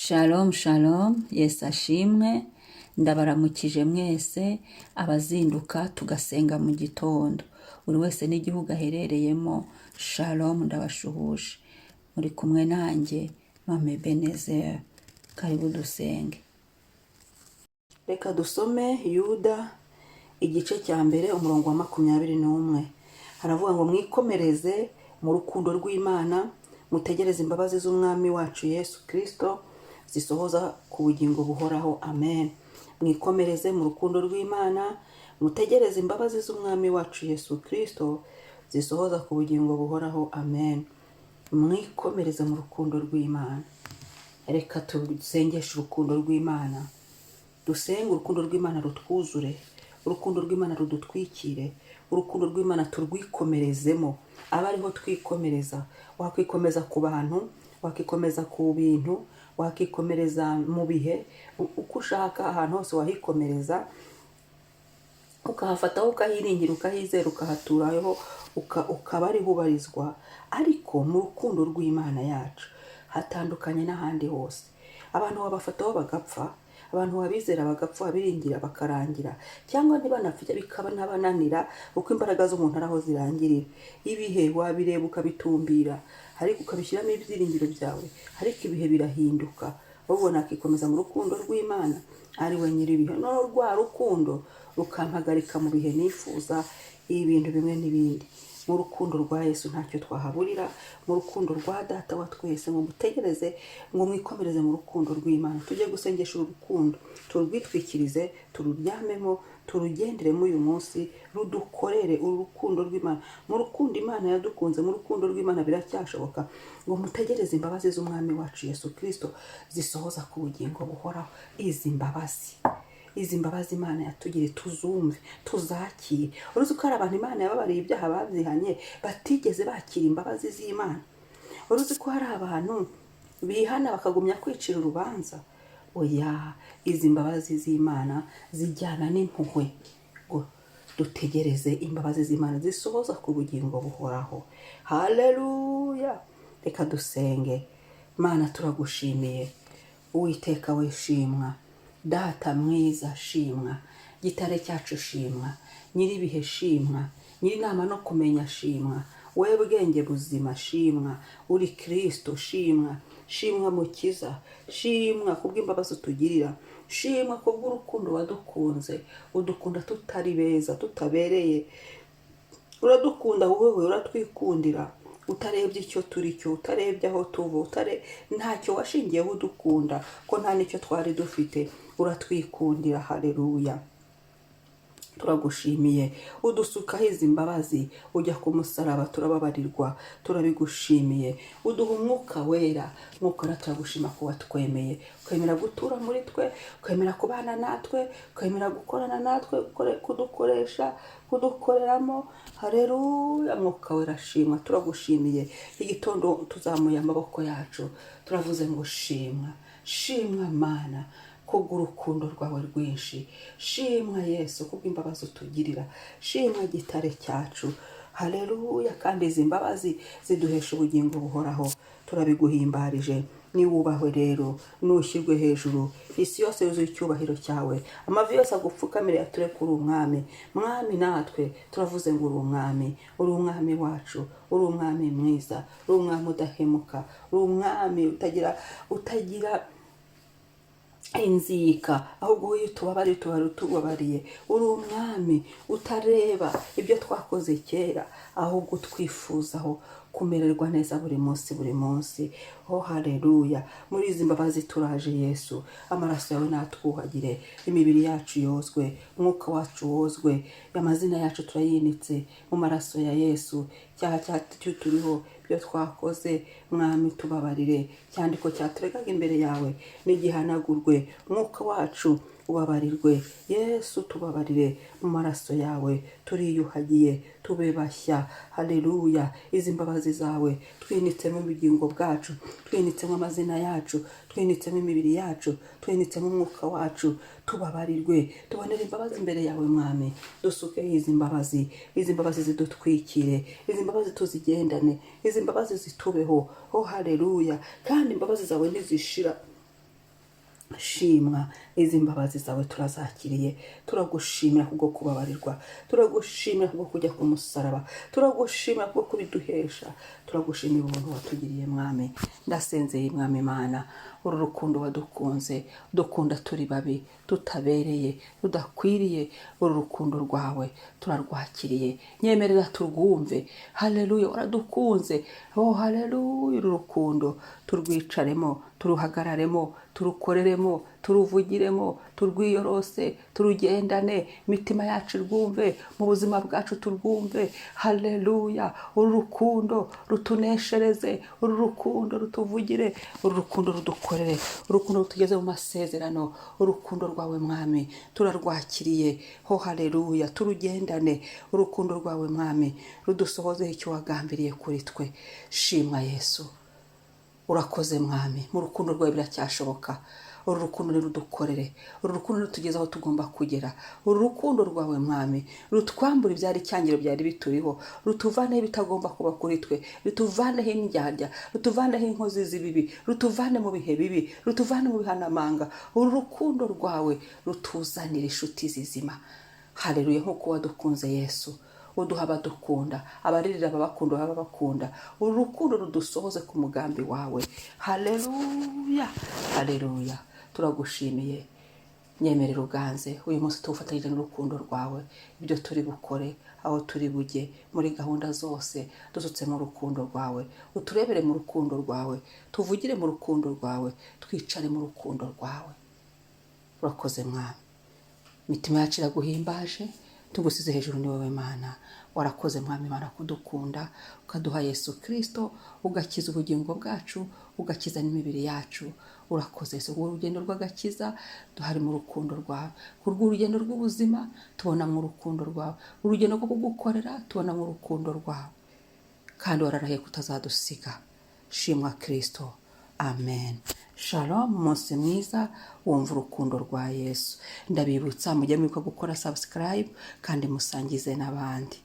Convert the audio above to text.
Shalom shalom, Yesu ashimwe, ndabaramukije mwese abazinduka tugasenga mu gitondo. Buri wese n'igihugu aherereyemo, shalom, ndabashuhuje. Muri kumwe nanjye, Mama Ebenezer. Karibu dusenge. Reka dusome Yuda igice cya mbere, umurongo wa 21. Haravuga ngo: "Mwikomereze mu rukundo rw'Imana, mutegereze imbabazi z'Umwami wacu Yesu Kirisito zisohoza ku bugingo buhoraho." Amen. Mwikomereze mu rukundo rw'Imana, mutegereze imbabazi z'Umwami wacu Yesu Kirisito zisohoza ku bugingo buhoraho. Amen. Mwikomereze mu rukundo rw'Imana. Reka tusengeshe urukundo rw'Imana, dusenge urukundo rw'Imana rutwuzure, urukundo rw'Imana rudutwikire, urukundo rw'Imana turwikomerezemo, abe ariho twikomereza. Wakwikomeza ku bantu, wakikomeza ku bintu, wakikomereza mu bihe uko ushaka, ahantu hose wahikomereza, ukahafataho, ukahiringira, ukahizera, ukahaturaho, ukaba ariho ubarizwa. Ariko mu rukundo rw'Imana yacu hatandukanye n'ahandi hose. Abantu wabafataho bagapfa, abantu wabizera bagapfa, wabiringira bakarangira, cyangwa ntibanapfe, bikaba n'abananira, kuko imbaraga z'umuntu ari aho zirangirira. Ibihe wabireba, ukabitumbira, ariko ukabishyiramo ibyiringiro byawe, ariko ibihe birahinduka. Ahubwo nakikomeza mu rukundo rw'Imana, ari we nyir'ibihe, noneho rwa rukundo rukampagarika mu bihe nifuza ibintu bimwe n'ibindi. Mu rukundo rwa Yesu ntacyo twahaburira, mu rukundo rwa Data wa twese. Ngo mutegereze, ngo mwikomereze mu rukundo rw'Imana. Tujye gusengesha uru rukundo, turwitwikirize, tururyamemo, turugenderemo uyu munsi, rudukorere. Uru rukundo rw'Imana, mu rukundo Imana yadukunze, mu rukundo rw'Imana biracyashoboka. Ngo mutegereze imbabazi z'Umwami wacu Yesu Kirisito zisohoza ku bugingo buhoraho. Izi mbabazi, izi mbabazi Imana yatugiriye, tuzumve, tuzakire. Uruzi ko hari abantu Imana yababariye ibyaha babyihanye, batigeze bakira imbabazi z'Imana? Uruzi ko hari abantu bihana bakagumya kwicira urubanza? Oya, izi mbabazi z'Imana zijyana n'impuhwe. Ngo dutegereze imbabazi z'Imana zisohoza ku bugingo buhoraho. Haleluya! Reka dusenge. Mana, turagushimiye. Uwiteka we, shimwa. Data mwiza, shimwa. Gitare cyacu, shimwa. Nyir'ibihe, shimwa. Nyir'inama no kumenya, shimwa. We bwenge buzima, shimwa. Uri Kirisito, shimwa. Shimwa Mukiza, shimwa kubw'imbabazi utugirira, shimwa kubw'urukundo wadukunze. Udukunda tutari beza, tutabereye. Uradukunda wowe, uratwikundira utarebye icyo turi cyo, utarebye aho tuva, utare ntacyo washingiyeho udukunda, ko nta n'icyo twari dufite. Uratwikundira. Haleluya, turagushimiye. Udusukaho izi mbabazi, ujya ku musaraba, turababarirwa, turabigushimiye. Uduha Umwuka Wera. Mwuka Wera, turagushima ko watwemeye, ukemera gutura muri twe, ukemera kubana natwe, ukemera gukorana natwe, kudukoresha, kudukoreramo. Haleluya, Mwuka Wera, shimwa, turagushimiye. Igitondo tuzamuye amaboko yacu, turavuze ngo: "Shimwa, shimwa Mana kubw'urukundo rwawe rwinshi. Shimwa Yesu kubw'imbabazi utugirira. Shimwa Gitare cyacu." Haleluya! Kandi izi mbabazi ziduhesha ubugingo buhoraho, turabiguhimbarije. Niwubahwe rero, nushyirwe hejuru. Isi yose yuzuye icyubahiro cyawe. Amavi yose agupfukamire, yature kuri umwami. Mwami, natwe turavuze ngo uri umwami, uri umwami wacu, uri umwami mwiza, uri umwami udahemuka, uri umwami utagira inzika, ahubwo iyo utubabariye, tubara utubabariye. Uri umwami utareba ibyo twakoze kera, ahubwo utwifuzaho kumererwa neza buri munsi, buri munsi. Oh haleluya! Muri izi mbabazi turaje. Yesu, amaraso yawe natwuhagire, imibiri yacu yozwe, umwuka wacu wozwe. Amazina yacu turayinitse mu maraso ya Yesu. Icyaha cyacu turiho, ibyo twakoze, Mwami, tubabarire. Cyandiko cyaturegaga imbere yawe nigihanagurwe, umwuka wacu ubabarirwe. Yesu, tubabarire. Mu maraso yawe turiyuhagiye, tube bashya. Haleluya! Izi mbabazi zawe twinitsemo ubugingo bwacu, twinitsemo amazina yacu, twinitsemo imibiri yacu, twinitsemo umwuka wacu. Tubabarirwe, tubonere imbabazi imbere yawe. Mwami, dusuke izi mbabazi, izi mbabazi zidutwikire, izi mbabazi tuzigendane, izi mbabazi zitubeho. Oh haleluya! Kandi imbabazi zawe ntizishira. Shimwa, izi mbabazi zawe turazakiriye. Turagushimira kubwo kubabarirwa, turagushimira kubwo kujya ku musaraba, turagushimira kubwo kubiduhesha, turagushimira ubuntu watugiriye, Mwami. Ndasenzeye, Mwami Imana, uru rukundo wadukunze, dukunda turi babi, tutabereye, tudakwiriye. Uru rukundo rwawe turarwakiriye, nyemerera turwumve. Haleluya, waradukunze. Oh haleluya, uru rukundo turwicaremo, turuhagararemo, turukoreremo, turuvugiremo, turwiyorose, turugendane, imitima yacu irwumve, mu buzima bwacu turwumve. Haleluya, uru rukundo rutuneshereze, uru rukundo rutuvugire, uru rukundo rudukorere, urukundo rutugeze mu masezerano. Urukundo rwawe, Mwami, turarwakiriye. Ho haleluya, turugendane. Urukundo rwawe, Mwami, rudusohozeho icyo wagambiriye kuri twe. Shimwa Yesu, urakoze Mwami. Mu rukundo rwawe biracyashoboka. Uru rukundo nirudukorere, uru rukundo rutugeze aho tugomba kugera. Uru rukundo rwawe, Mwami, rutwambura ibyari icyangiro byari bituriho, rutuvaneho ibitagomba kuba kuri twe, rutuvaneho indyarya, rutuvaneho inkozi z'ibibi, rutuvane mu bihe bibi, rutuvane mu bihanamanga. Uru rukundo rwawe rutuzanira inshuti zizima. Haleluya, nk'uko wadukunze Yesu, uduha abadukunda, abaririra ababakunda baba bakunda. Uru rukundo rudusohoze ku mugambi wawe. Haleluya, haleluya, turagushimiye. Nyemerera uganze uyu munsi, tuwufatanyije n'urukundo rwawe. Ibyo turi bukore, aho turi bujye, muri gahunda zose dusutse mu rukundo rwawe. Uturebere mu rukundo rwawe, tuvugire mu rukundo rwawe, twicare mu rukundo rwawe. Urakoze Mwami, imitima yacu iraguhimbaje, tugusize hejuru, ni wowe Mana. Warakoze, Mwami Imana, kudukunda, ukaduha Yesu Kirisito, ugakiza ubugingo bwacu, ugakiza n'imibiri yacu. Urakoze Yesu. Urugendo rw'agakiza duhari mu rukundo rwawe, kurw'urugendo rw'ubuzima tubona mu rukundo rwawe, urugendo rwo kugukorera tubona mu rukundo rwawe, kandi wararahiye kutazadusiga. Shimwa Kirisito, amen. Shalom, umunsi mwiza, wumva urukundo rwa Yesu. Ndabibutsa, mujye mwibuka gukora subscribe kandi musangize n'abandi.